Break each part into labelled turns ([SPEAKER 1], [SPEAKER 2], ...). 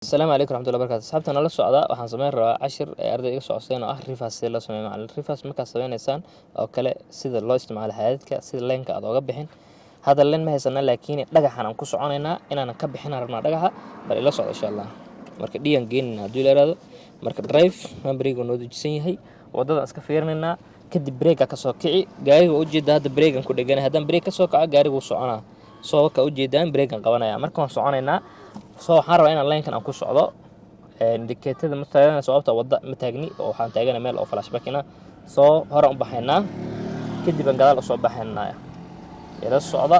[SPEAKER 1] Asalaamu calaykum raxmatullahi barkatu. Asxaabta nala socda, waxaan sameyn rabaa cashir ee arday iga socoseen oo ah reverse, sida loo sameeyo. Macallin, reverse markaad sameynaysaan oo kale, sida loo isticmaalo xaadadka, sida lane-ka aad ooga bixin. Hadda lane ma haysana, laakiin dhagaxan aan ku soconaynaa inaanan ka bixin aan rabnaa dhagaxa. Bal ila socdo, insha Allah. Marka dhiyan geenina hadduu ila ihahdo. Marka drive, handbrake noo dejisan yahay, waddadaan iska fiirinaynaa. Kadib brake-a kasoo kici gaariga. Waa ujeedaa, hadda brake-an ku dheganay. Haddaan brake kasoo kaco, gaariga wuu soconaa. Soo ka ujeedaan, brake-an qabanaya. Marka waan soconaynaa. Soo waxaan rabaa inaan lane-kan aan ku socdo. Indicator-ada ma taagana, sababta wadda ma taagni oo waxaan taagana meel oo flashbackina. Soo horaan u baxaynaa, kadib aan gadaal usoo baxaynaa. Ila socda.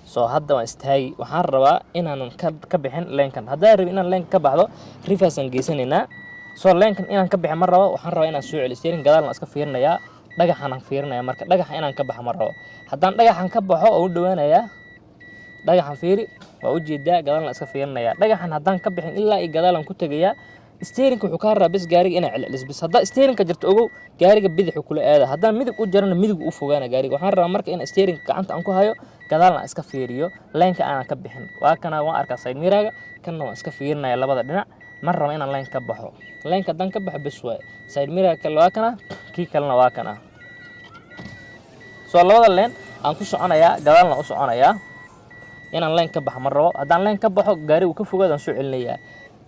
[SPEAKER 1] Soo hadda waan istaagi. Waxaan rabaa inaanan ka bixin lane-kan. Haddaan rabin inaan lane-ka ka baxdo, reverse aan geysanaynaa. Soo lane-kan inaan ka bixin ma rabo. Waxaan rabaa inaan soo celiyo steering, gadaalna iska fiirinayaa, dhagaxan aan fiirinaya. Marka dhagaxa inaan ka baxo ma rabo. Haddaan dhagaxan ka baxo oo u dhowaanayaa dhagaxan, fiiri, waa ujeedaa, gadaalna iska fiirinaya. Dhagaxan haddaan ka bixin, ilaa iyo gadaalan ku tegayaa. Steering-ka wuxuu kaa rabaa bes gaariga inaa celcelis bis. Haddaa steering-ka jirto, ogow, gaariga bidixu kula aada. Haddaan midig u jarana, midig u fogaana gaariga. Waxaan rabaa marka in steering-ka gacanta aan ku hayo, gadaalna aan iska fiiriyo, lane-ka aanan ka bixin. Waa kana, waan arkaa side mirror-ga, kanna waan iska fiirinaya labada dhinac. Ma rabo inaan lane ka baxo. Lane-ka haddaan ka baxo, bes waaye. Side mirror kale waa kana, kii kalena waa kana. Soo labada lane aan ku soconayaa, gadaalna u soconayaa. Inaan lane ka baxo ma rabo. Haddaan lane ka baxo, gaarigu ka fogaadaan, soo celinayaa.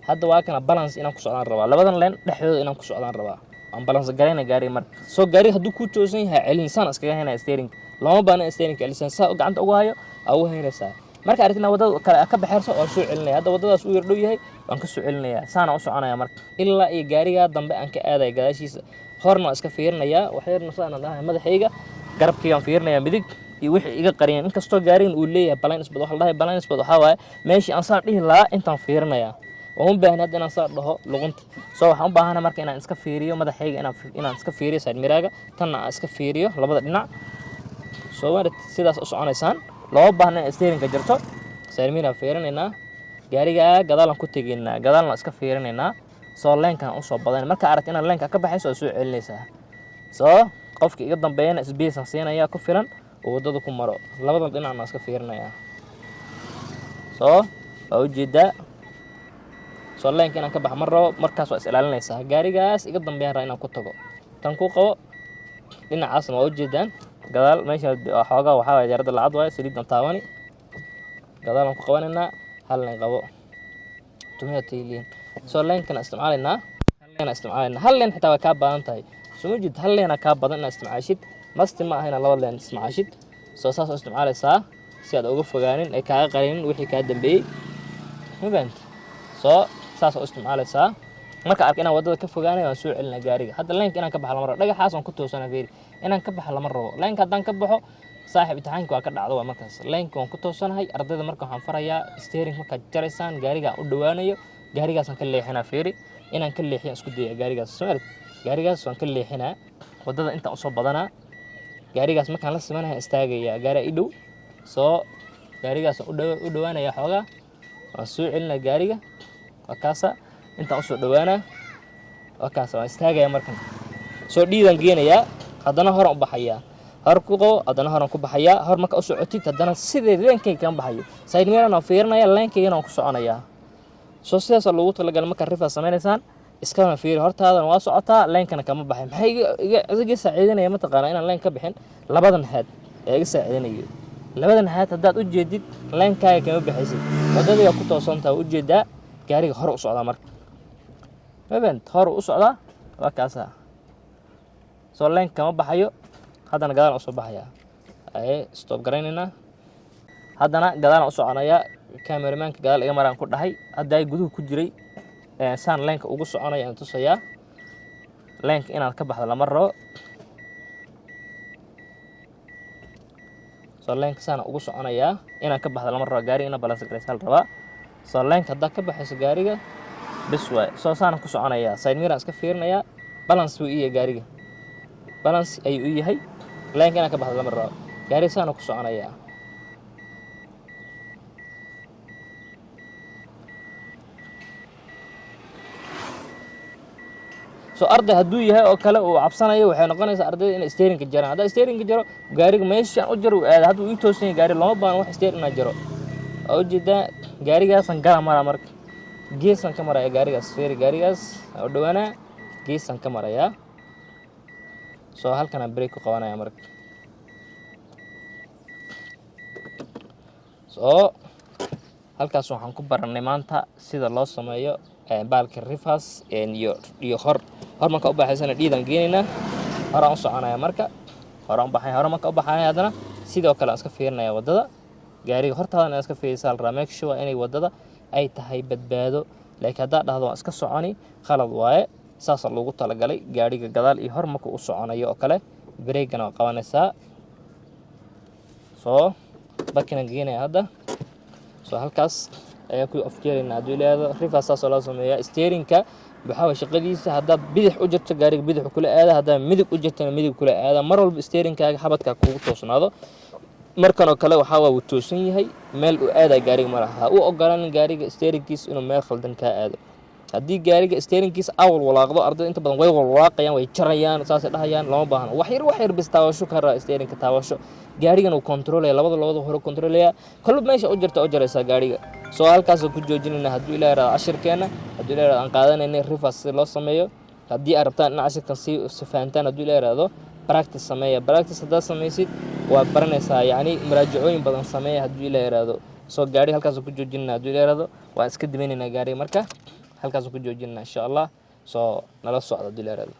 [SPEAKER 1] Hadda waa kana, balance inaan ku socdaan rabaa. Labadan lane dhexdooda inaan ku socdaan rabaa. Aan balance garayna gaariga. Marka soo gaariga hadduu ku toosan yahay, celin saan iskaga haynaya. Steering looma baahna, steering celisan saa gacanta ugu hayo aa ugu haynaysaa. Marka aragtina waddada kale ka baxeerso, waan soo celinaya. Hadda waddadaas uu yar dhow yahay, waan ka soo celinaya. Saana u soconaya marka ilaa iyo gaarigaa dambe aan ka aadaya gadaashiisa. Horna waan iska fiirinayaa, waxyarna saana dhahay madaxayga, garabkaygaan fiirinaya, midig iyo wixii iga qariyeen. Inkastoo gaarigan uu leeyahay blind spot, waxa la dhahay blind spot waxaa waaye meeshii aan saa dhihi lahaa intaan fiirinayaa. Waan u baahnay hadda inaan saa dhaho luqunta. So waxaan u baahana marka inaan iska fiiriyo madaxayga, inaan iska fiiriyo side mirror-ga, tanna aan iska fiiriyo labada dhinac. Soo maaragt, sidaas u soconaysaan. Looma baahna in steering-ka jirto. Side mirror aan fiirinaynaa, gaarigaa gadaalaan ku tegaynaa, gadaalna iska fiirinaynaa. Soo lane-kan usoo badan. Marka aragti inaad lane-ka ka baxayso, waa soo celinaysaa. Soo qofka iga dambeeyana space aan siinaya ku filan oo waddada ku maro. Labadan dhinacna iska fiirinayaa. Soo waa ujeedaa, soo lane-ka inaan ka baxa ma rabo. Markaas waa is ilaalinaysaa. Gaarigaas iga dambeeyaan raa inaan ku tago. Tan ku qabo, dhinacaasna waa ujeedaan. Gadaal meesha xoogaa waxaa waye jaarada lacad waaye, saliidan taabani. Gadaalaan ku qabanaynaa. Hal lane qabo tumiya tayliin. Soo lane-kana isticmaalaynaa, hal lane isticmaalaynaa. Hal lane xitaa waa kaa badan tahay. Soo ma jeed, hal lane kaa badan inaad isticmaashid. Must ma aha inaad laba lane isticmaashid. Soo saas oo isticmaalaysaa si aad uga fogaanin ay kaaga qarinin wixii kaa dambeeyey. Ma fahamti? Soo saas oo isticmaalaysaa. Marka arka inaan waddada ka fogaanay, waan soo celinaa gaariga. Hadda lane-ka inaan ka baxo lama rabo. Dhagaxaas waan ku toosana. Fiiri, inaan ka baxo lama rabo. Lane-ka haddaan ka baxo, saaxib, imtixaanka waa ka dhacdo. Waa markaas lane-ka waan ku toosanahay. Ardayda marka waxaan farayaa, steering markaad jaraysaan, gaariga aan u dhowaanayo, gaarigaasaan ka leexinaa. Fiiri, inaan ka leexiyo isku daya gaarigaas. Soo arag, gaarigaas waan ka leexinaa. Waddada intaan usoo badanaa, gaarigaas markaan la simanahay, istaagayaa. Gaari i dhow. Soo gaarigaas u dhowaanaya xoogaa, waan soo celinaa gaariga. Waa kaasa, intaan usoo dhowaanaa. Waa kaasa, waan istaagaya. Markan soo dhiidaan geenayaa, haddana horan u baxayaa. Hor ku qabo, haddana horan ku baxayaa. Hor marka u socotid, haddana sidee lane-kayga kama baxayo. Side mirror waan fiirinaya, lane-kaygana waan ku soconayaa. Soo sidaasaa loogu talagalay. Markaa reverse samaynaysaan, iskana fiiri hortaadana, waa socotaa, lane-kana kama baxay. Maxay iga saaciidinaya mataqaanaa inaan lane ka bixin? Labadan haad ee iga saaciidinayo. Labadan haad haddaad u jeedid, lane-kaaga kama baxaysid. Waddadii waa ku toosantaa, waa ujeedaa gaariga hore u socdaa. Marka mabent hore u socdaa, waa kaasaa. Soo lane kama baxayo. Haddana gadaalan usoo baxayaa. Aye, stop garaynaynaa. Haddana gadaalan u soconayaa. Cameraman-ka gadaal iga maraan ku dhahay. Hadda ay guduhu ku jiray, saan lane-ka ugu soconaya aan tusayaa. Lane-ka inaad ka baxdo lama rabo. Soo lane-ka saana ugu soconayaa. Inaan ka baxdo lama rabo. Gaariga ina balance garaysaa la rabaa. Soo lane-ka haddaad ka baxayso gaariga, bes waay. Soo saana ku soconayaa. Side mirror iska fiirinayaa. Balance buu iyahay gaariga, balance ayuu u yahay. Lane-ka inaan ka baxdo lama rabo. Gaariga saana ku soconayaa. So arday hadduu yahay oo kale uu cabsanayo, waxay noqonaysaa ardayda inay steering-ka jaraan. Haddaa steering-ka jaro, gaariga meeshaan u jaro uu aada. Hadduu ii toosan yahay gaari, looma baahno wax steering inaa jaro. Waa ujeedaa, Gaarigaasaan gala maraa marka, geesaan ka maraya gaarigaas. Feeri, gaarigaas oo dhawaanaa geesaan ka marayaa. So halkanaan brake ku qabanaya marka. So halkaas waxaan ku baranay maanta sida loo sameeyo baalka reverse iyo hor. Hor marka u baxaysana dhiidaan geenaynaa, horaan u soconaya. Marka horaan u baxay, hore marka u baxaya, haddana sidoo kale aan iska fiirinaya waddada. Gaariga hortaadana inaad iska fiirisaa la rabaa. Make sure inay waddada ay tahay badbaado, laakiin haddaad dhahdo waan iska soconi, khalad waaye. Saasaa loogu talagalay gaariga gadaal iyo hor marka u soconayo oo kale, brakegana waa qabanaysaa. Soo parkingaan geenaya hadda. So halkaas ayaa ku afjeerayna hadduu ilaahdo. Reverse saasoo loo sameeyaa. Steeringka waxaa waye shaqadiisa, haddaad bidix u jirto, gaariga bidix kula aada, haddaad midig u jirtana, midig kula aada. Mar walba steeringkaaga xabadkaa kugu toosnaado. Markan oo kale waxaa waa wuu toosan yahay, meel uu aadaa gaariga ma laha. Ha u ogolaanin gaariga steeringkiisa inuu meel khaldan kaa aado. Haddii gaariga steeringkiisa awal walaaqdo, ardayda inta badan way walwalaaqayaan, way jarayaan, saasay dhahayaan. Lama baahno. Wax yar, wax yar bis taabasho ka raa steeringka, taabasho. Gaarigan uu kontroolaya, labada hore kontroolaya. Kolba meesha u jirta u jaraysaa gaariga. Soo halkaasoo ku joojinayna hadduu Ilaah yiraahdo cashirkeena, hadduu Ilaah yiraahdo aan qaadanaynay reverse si loo sameeyo. Haddii aad rabtaan in cashirkan si fahantaan, hadduu Ilaah yiraahdo, practice sameeya. Practice haddaad samaysid, waa baranaysaa. Yacni muraajacooyin badan sameeya hadduu Ilaah yiraahdo. Soo gaari halkaasoo ku joojinayna hadduu Ilaah yiraahdo. Waan iska dibaynaynaa gaariga marka, halkaasoo ku joojinayna insha Allah. Soo nala socda hadduu Ilaah yiraahdo.